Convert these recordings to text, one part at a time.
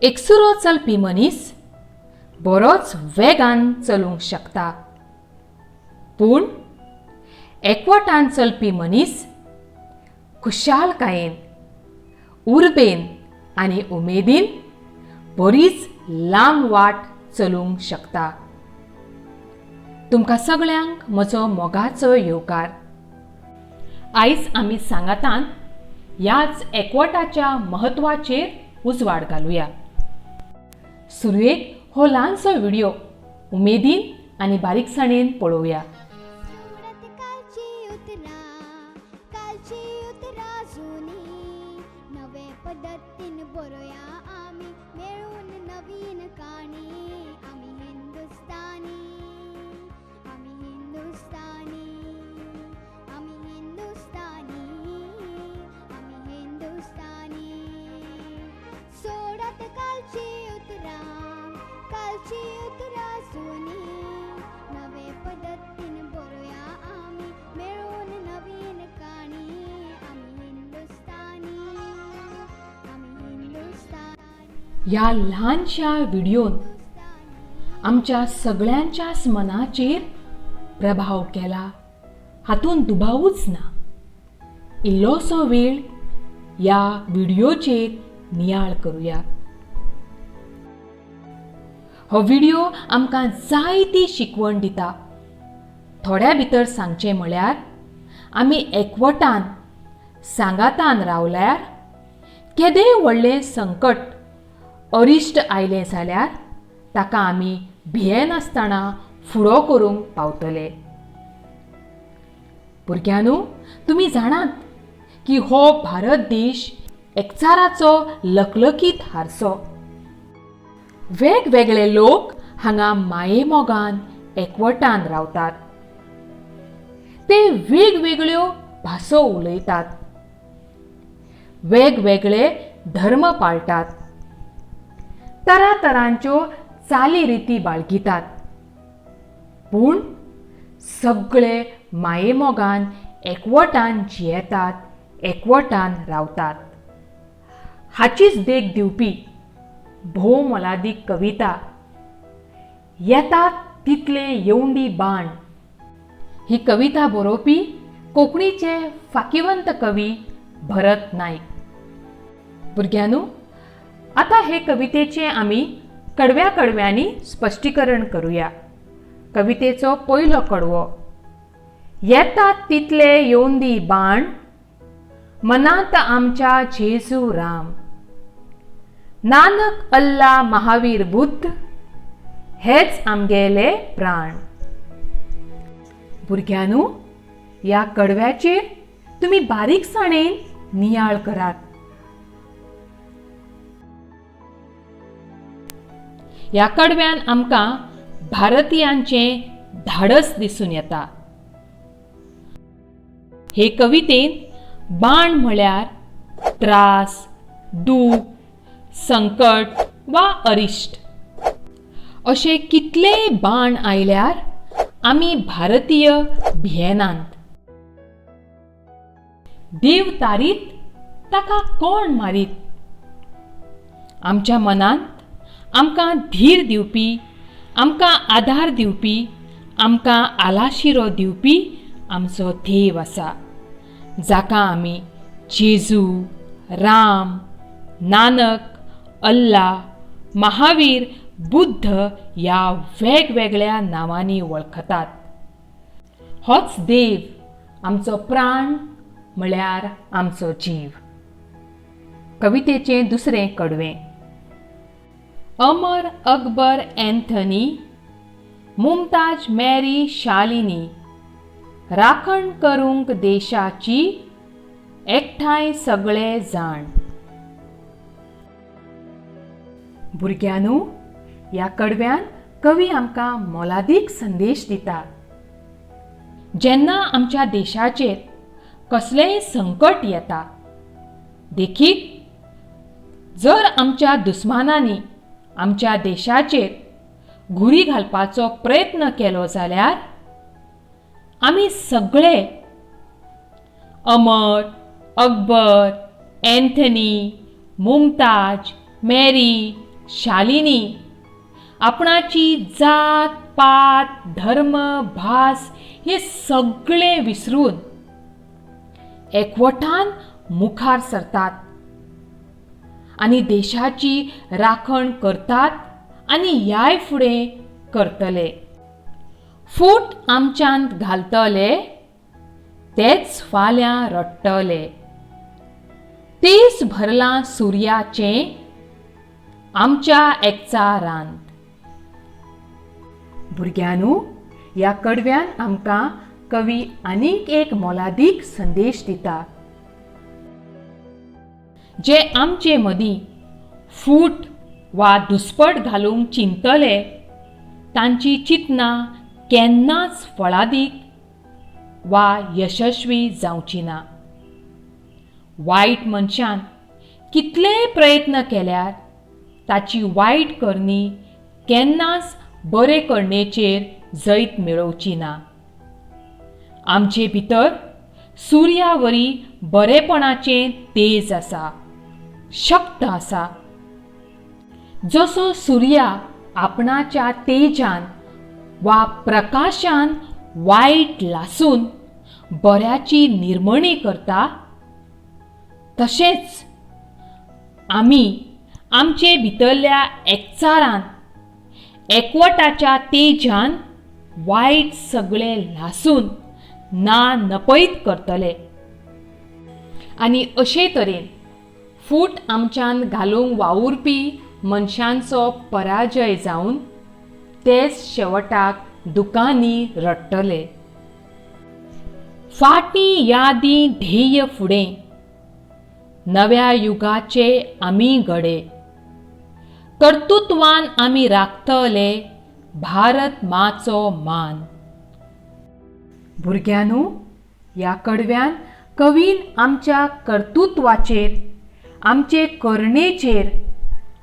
एकसुरो चलपी मनीस बरोच वेगान चलूंक शकता, पूण एकवटान चलपी मनीस खुशालकायेन, उर्बेन आनी उमेदीन बरीच लांब वाट चलूंक शकता. तुमकां सगळ्यांक म्हजो मोगाचो येवकार. आयज आमी सांगातान ह्याच एकवटाच्या म्हत्वाचेर उजवाड घालुया. सुरवेक हो ल्हानसो व्हिडियो उमेदीन आनी बारीकसाणेन पळोवया. सोडत कालची उतरां, कालची उतरां जुनी, नवे पद्दतीन बरोया आमी मेळून नवीन काणी. आमी हिंदुस्तानी, आमी हिंदुस्तानी, आमी हिंदुस्तानी, आमी हिंदुस्तानी. सोडात कालची उतरां, कालची उतरां जुनी, नवे पद्दतीन बरोया आमी मेळून नवीन काणी. आमी हिंदुस्तानी, आमी हिंदुस्तानी. ह्या ल्हानशा व्हिडियोन आमच्या सगळ्यांच्याच मनाचेर प्रभाव केला हातूंत दुबावूच ना. इल्लोसो वेळ ह्या व्हिडियोचेर नियाळ करुया. हो व्हिडियो आमकां जायती शिकवण दिता. थोड्या भितर सांगचें म्हळ्यार आमी एकवटान सांगातान रावल्यार केदेंय व्हडलें संकट अरिश्ट आयलें जाल्यार ताका आमी भियेनासतना फुडो करूंक पावतले. भुरग्यांनो, तुमी जाणात की हो भारत देश एकचाराचो लकलकीत हारसो. वेगवेगळे लोक हांगा मायेमोगान एकवटान रावतात. ते वेगवेगळ्यो भासो उलयतात, वेगवेगळे धर्म पाळटात, तरातरांच्यो चालीरिती बाळगितात, पूण सगळे मायेमोगान एकवटान जियेतात, एकवटान रावतात. हाचीच देख दिवपी भोव मोलादीक कविता येतात तितले येवंदी बाण. ही कविता बरोवपी कोंकणीचे फाकिवंत कवी भरत नायक. भुरग्यांनो, आतां हे कवितेचें आमी कडव्या कडव्यांनी स्पश्टीकरण करुया. कवितेचो पयलो कडवो, येतात तितले येवंदी बाण, मनांत आमच्या जेजू राम, नानक अल्ला महावीर बुद्ध, हेच आमगेले प्राण. भुरग्यांनो, ह्या कडव्याचेर तुमी बारीकसाणेन नियाळ करात. ह्या कडव्यान आमकां भारतीयांचें धाडस दिसून येता. हे कवितेन बाण म्हळ्यार त्रास, दूख, संकट वा अरिश्ट अशे कितलेय बाण आयल्यार आमी भारतीय भियेनात. देव तारीत ताका कोण मारीत. आमच्या मनांत आमकां धीर दिवपी, आमकां आदार दिवपी, आमकां आलाशिरो दिवपी आमचो देव आसा, जाका आमी जेजू, राम, नानक, अल्ला, महावीर, बुद्ध ह्या वेगवेगळ्या नांवांनी वळखतात. होच देव आमचो प्राण म्हळ्यार आमचो जीव. कवितेचें दुसरें कडवें, अमर अकबर अँथनी, मुमताज मॅरी शालिनी, राखण करूंक देशाची एकठांय सगळे जाण. भुरग्यांनो, ह्या कडव्यान कवी आमकां मोलादीक संदेश दिता. जेन्ना आमच्या देशाचेर कसलेंय संकट येता, देखीक जर आमच्या दुस्मानांनी आमच्या देशाचेर घुरी घालपाचो प्रयत्न केलो जाल्यार आमी सगळे अमर अकबर अँथनी, मुमताज, मॅरी, शालिनी आपणाची जात पात धर्म भास हे सगळें विसरून एकवटान मुखार सरतात आनी देशाची राखण करतात आनी ह्याय फुडें करतले. फूट आमच्यांत घालतले तेच फाल्यां रडटले. तेज भरलां सुर्याचें आमच्या एकचारांत. भुरग्यांनो, ह्या कडव्यान आमकां कवी आनीक एक मोलादीक संदेश दिता. जे आमचे मदीं फूट वा दुस्पट घालूंक चिंतले तांची चिंतनां केन्नाच फळादीक वा यशस्वी जावची ना. वायट मनशान कितलेय प्रयत्न केल्यार ताची वायट करणी केन्नाच बरे करणेचेर जैत मेळोवची ना. आमचे भितर सुर्या वरी बरेपणाचें तेज आसा, शक्त आसा. जसो सुर्या आपणाच्या तेजान वा प्रकाशान वायट लासून बऱ्याची निर्मणी करता, तशेंच आमी आमचे भितरल्या एकचारान, एकवटाच्या तेजान वायट सगळें लासून ना नपयत करतले. आनी अशे तरेन फूट आमच्यान घालूंक वावुरपी मनशांचो पराजय जावन तेच शेवटाक दुकांनी रडटले. फाटीं यादी ध्येय फुडें, नव्या युगाचे आमी गडे. कर्तृत्वान आमी राखतले भारत माचो मान. भुरग्यांनो, ह्या कडव्यान कवीन आमच्या कर्तृत्वाचेर, आमचे करणेचेर,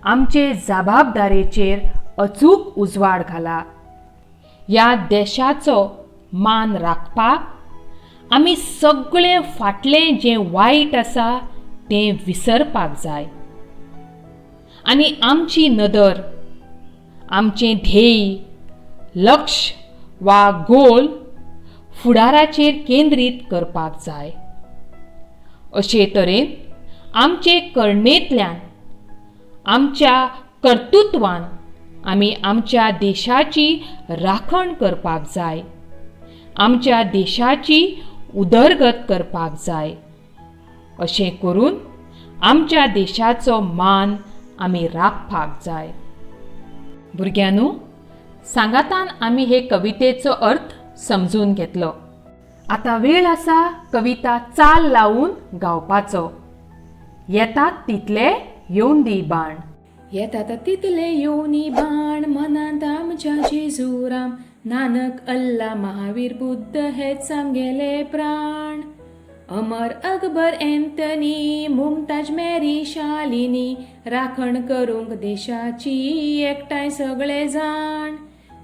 आमचे जबाबदारेचेर अचूक उजवाड घाला. ह्या देशाचो मान राखपाक आमी सगळें फाटलें जें वायट आसा तें विसरपाक जाय आनी आमची नदर, आमचें ध्येय, लक्ष वा गोल फुडाराचेर केंद्रीत करपाक जाय. अशे तरेन आमचे करणेंतल्यान, आमच्या कर्तृत्वान आमी आमच्या देशाची राखण करपाक जाय, आमच्या देशाची उदरगत करपाक जाय. अशें करून आमच्या देशाचो मान आमी राखपाक जाय. भुरग्यांनो, सांगातान आमी हे कवितेचो अर्थ समजून घेतलो. आतां वेळ आसा कविता चाल लावन गावपाचो. येतात तितले येवन दी बाण. येतात तितले येवनी बाण, मनांत आमच्या जेजूराम, नानक अल्ला महावीर बुद्ध हेच आमगेले प्राण. अमर अकबर एंथनी, मुमताज मॅरी शालिनी, राखण करूंक देशाची एकठांय सगळे जाण.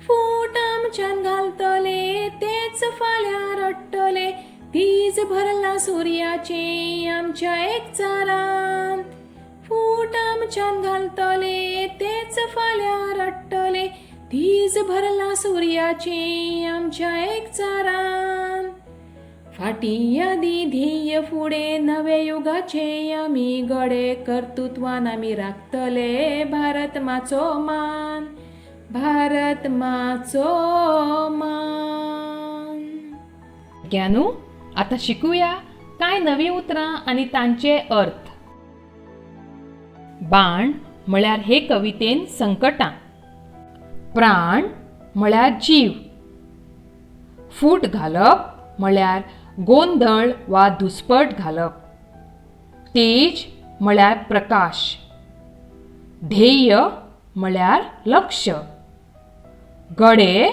फूट आमच्यान घालतले तेच फाल्यां रडटले, तीज भरला सुर्याचें आमच्या एकचारांत. फूट आमच्यान घालतले तेच फाल्यां रडटले, तीज भरला सुर्याचें आमच्या एकचारांत. फाटीं यादी ध्येय फुडें, नव्या युगाचे आमी गडे, कर्तृत्वान आमी राखतले भारत माचो मान, भारत माचो मान. भुरग्यांनो, आतां शिकुया कांय नवीं उतरां आनी तांचे अर्थ. बाण म्हळ्यार हे कवितेन संकटां. प्राण म्हळ्यार जीव. फूट घालप म्हळ्यार गोंदळ वा दुस्पट घालप. तेज म्हळ्यार प्रकाश. ध्येय म्हळ्यार लक्ष. गडे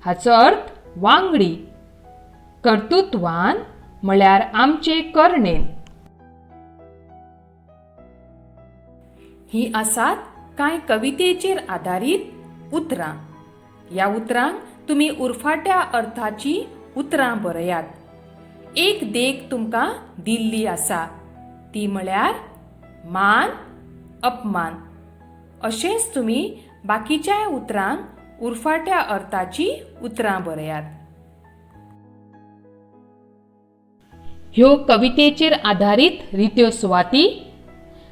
हाचो अर्थ वांगडी. कर्तृत्वान म्हळ्यार आमचे करणेन. ही आसात कांय कवितेचेर आदारीत उतरां. ह्या उतरांक तुमी उरफाट्या अर्थाची उतरां बरयात. एक देख तुमकां दिल्ली आसा, ती म्हळ्यार मान अपमान. अशेंच तुमी बाकीच्याय उतरांक उरफाट्या अर्थाची उतरां बरयात. ह्यो कवितेचेर आदारीत रित्यो सुवाती.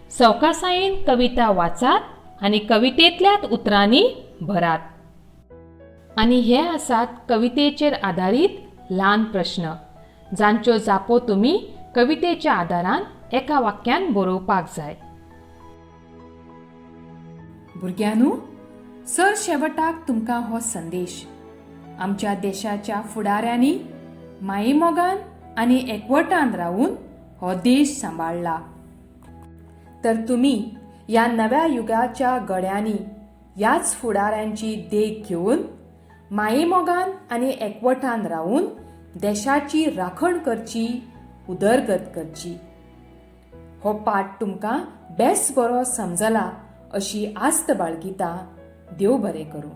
सवकासायेन कविता वाचात आनी कवितेंतल्याच उतरांनी भरात. आनी हे आसात कवितेचेर आदारीत ल्हान प्रश्न, जांच्यो जापो तुमी कवितेच्या आदारान एका वाक्यान बरोवपाक जाय. भुरग्यांनो, सर शेवटाक तुमकां हो संदेश. आमच्या देशाच्या फुडाऱ्यांनी मायेमोगान आनी एकवटान रावून हो देश सांबाळ्ळा, तर तुमी ह्या नव्या युगाच्या गड्यांनी ह्याच फुडाऱ्यांची देख घेवन मायेमोगान आनी एकवटान रावून देशाची राखण करची, उदरगत करची. हो पाठ तुमकां बेस बरो समजला अशी आस्त बाळगिता. देव बरें करूं.